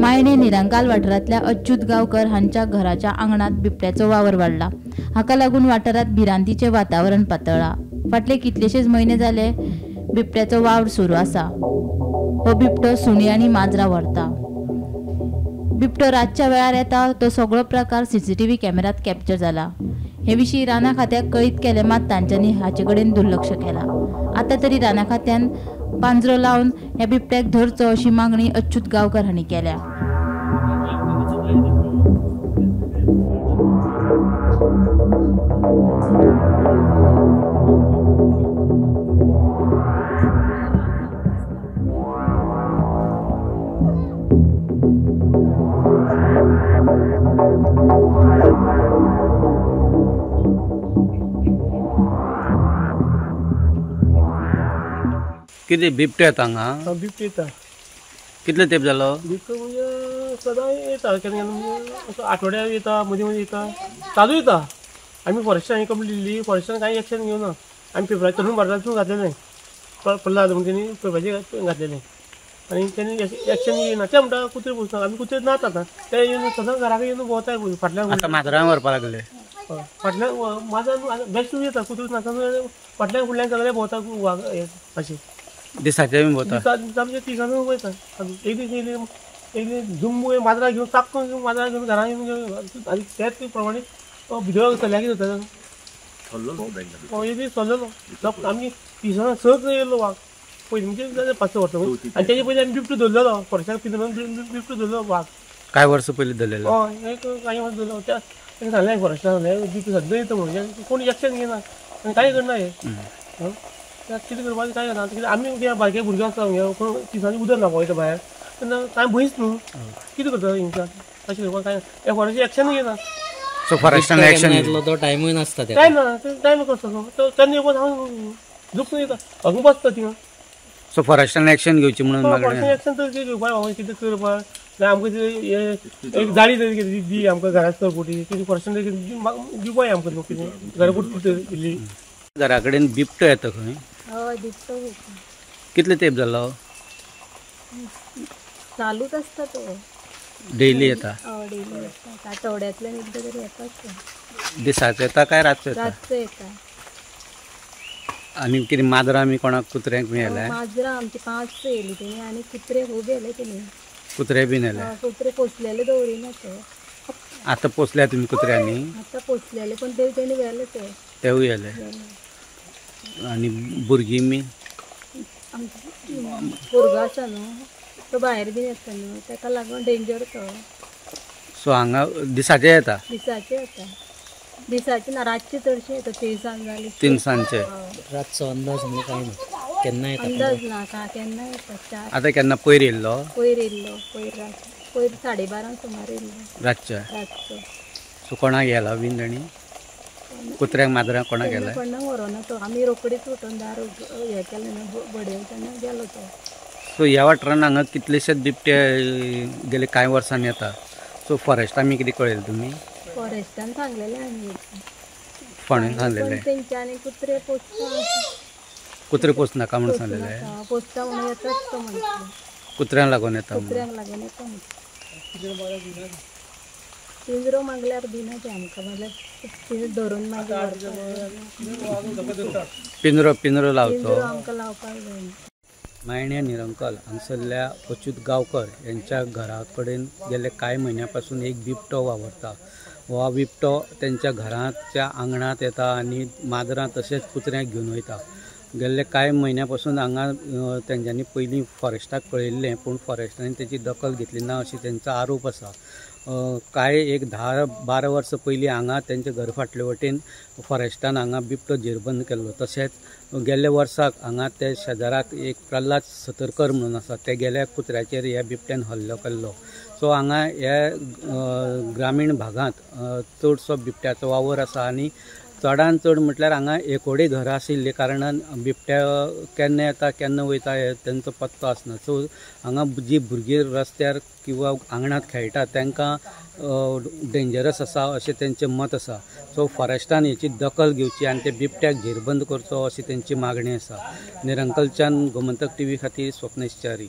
मायणे निरंकाल वाठारांतल्या अच्युत गांवकर हांच्या घराच्या आंगणात बिबट्याचो वावर वाडला. हाका लागून वाठारांत भिरांतीचें वातावरण पातळ्ळां. फाटले कितलेशेच म्हयने जाले बिबट्याचो वावर सुरू आसा. हो बिबटो सुणी आनी माजरां व्हरता. बिबटो रातच्या वेळार येता तो सगळो प्रकार सीसीटीव्ही कॅमेऱ्यांत कॅप्चर जाला. हे विशीं राना खात्याक कळीत केलें मात तांच्यांनी हाचे कडेन दुर्लक्ष केलां. आतां तरी राना खात्यान पांजरो लावन ह्या बिबट्याक धरचो अशी मागणी अच्युत गांवकर हांणी केल्या. कितें बिबटे येता हांगा? बिबटे येता. कितले तेंप जालो? बिबटो म्हणजे सदां येता, केन्ना केन्ना म्हणजे असो आठवड्याक येता, मदीं मदीं येता, चालू येता. आमी फॉरेस्टान कंप्लेन दिल्ली, फॉरेस्टान कांय एक्शन घेवना. आमी पेपराचेर तरुण भारतातून घातलेलें, प्रल्हाद म्हणून तेणी पेपराचेर घातलेलें आनी तेणी एक्शन घेयना. ते म्हणटा कुत्रे पोसना, आमी कुत्रे नात आतां. ते येवन सदां घरा कडेन येवन भोंवताय फाटल्यान. आतां माजरां व्हरपाक लागले. फाटल्यान माजरां बेश्ट येता, कुत्रे नासतना फाटल्यान फुडल्यान सगळे भोंवता अशें. दिसाचे बी भोंवता? आमच्या तिसांनी वयता. एक दीस येयले, एक दीस जुंबू माजरां घेवन चाक्क माजरां घेवन घरा येवन आनी त्याच प्रमाणे भितर चल्याक जाता. एक दीस चल्लेलो आमगे तिसां सच येयलो वाग पयलीं म्हणजे 5-6 वर्सां आनी तेजे पयलीं आमी बिबटो धरलेलो फॉरेस्टाक पिंजऱ्यान बिबटो धरलो वाग. कांय वर्सां पयलीं धरलेलो? हय, एक कांय वर्सां धरलो. त्या तेणें सांगलें फॉरेस्टान सांगलें बिबटो सद्दां येता म्हणून, कोण एक्शन घेयना आनी कांय करना. हें कितें करपाचें कांय ना. कित्याक आमी कितें बारके भुरगे आसता आमगे, कोण तिसांनी उदक ना वयता भायर तेन्ना कांय भंयच न्हू, कितें करता हिंगा तशें करपाक कांय ना. फॉरेस्ट एक्शन घेयना. सो फॉरेस्टान एक्शन घेतलो तो टायमूय नासता. टायम ना, टायम कसो तो तेन्ना येवन हांव झुकून येता, हांगा बसता थिंगा. सो फॉरेस्टान एक्शन घेवची म्हणून फॉरेस्टान एक्शन तर घेवपाक कितें करपाक जाल्यार आमकां एक जाळी तरी कितें दी आमकां घरांत सरपोटी कितें फॉरेस्टान दिवपाक आमकां न्हू कितें घरा कुठे इल्ली. घरा कडेन बिबटो येता खंय? हय, बिबटो येता. कितले तेंप जालो? चालूच आसता तो. डेली येता? हय, डेली येता. आठवड्यांतल्यान एकदां तरी येताच तो. दिसाचो येता काय रातचो येता? रातचो येता. आनी कितें माजरां बी कोणाक कुत्र्यांक बी येले? माजरां आमची 5 येयली तेणी आनी कुत्रे खूब येले तेणी. कुत्रे बीन येले? कुत्रे पोसलेले दवरिना ते. आतां पोसल्या तुमी कुत्र्यांनी? आतां पोसलेले पण ते तेणी व्हेले ते. तेवूय येले. आनी भुरगीं बी? भुरगो आसा न्हू तो भायर बीन येता न्हू, ताका लागून डेंजर तो. सो हांगा दिसाचे येता? दिसाचे येता. दिसाचे ना, रातचे चडशे येता. तिनसांज जाली. तिनसांजचे? रातचो अंदाज म्हणजे कांय ना, केन्ना येता अंदाज ना, केन्ना येता. 4 आतां केन्ना पयर येयल्लो? पयर येयल्लो, पयर रात पयर 12:30 सुमार येयल्लो रातचे. रातचो. सो कोणाक गेला बीन ताणी? कुत्र्यांक माजरांक कोणाक गेला? कोणाक व्हरोना तो, आमी रोखडीच उठून दार हें केलें न्हू बडयलें तेन्ना गेलो तो. सो ह्या वाठारान हांगा कितलेशेच बिबटे गेले कांय वर्सांनी येता. सो फॉरेस्टान बी कितें कळयलें तुमी? फॉरेस्टान सांगलेलें आमी. फोंड्यान सांगलेलें? तेंच्यांनी कुत्रे पोसता. कुत्रे पोसनाका म्हणून सांगलेलें? पोसता म्हणून येताच तो म्हणटा. कुत्र्यांक लागून येता? कुत्र्यांक लागून येता. पिंजरो मागल्यार दिना ते आमकां, म्हणल्यार धरून मागीर पिंजरो पिंजरो लावचो आमकां लावपाक जाय. मायणे निरंकल हांगसरल्या अच्युत गांवकर यांच्या घरा कडेन गेले कांय म्हयन्या पासून एक बिबटो वावरता. हो बिबटो त्यांच्या घराच्या आंगणांत येता आनी माजरां तशेंच कुत्र्यांक घेवन वयता. गेल्ले कांय म्हयन्या पासून हांगा तेंच्यांनी पयलीं फॉरेस्टाक कळयल्लें पूण फॉरेस्टान तेची दखल घेतली ना अशी तेंचो आरोप आसा. कांय एक 10-12 वर्सां पयलीं हांगा तेंच्या घर फाटले वटेन फॉरेस्टान हांगा बिबटो जेरबंद केल्लो. तशेंच गेल्ल्या वर्साक हांगा ते शेजाराक एक प्रल्हाद सतरकर म्हणून आसा, ते गेल्या कुत्र्याचेर ह्या बिबट्यान हल्लो केल्लो. सो हांगा ह्या ग्रामीण भागांत चडसो बिबट्याचो वावर आसा आनी चडान चड म्हटल्यार हांगा एकोडे घरां आशिल्ले कारणान बिबट्या केन्ना येता केन्ना वयता हे तेंचो पत्तो आसना. सो हांगा जी भुरगीं रस्त्यार किंवा आंगणांत खेळटात तांकां डेंजरस आसा अशें तेंचें मत आसा. सो फॉरेस्टान हेची दखल घेवची आनी ते बिबट्याक घेरबंद करचो अशी तेंची मागणी आसा. निरंकलच्यान गोमंतक टीव्ही खातीर स्वप्नेश च्यारी.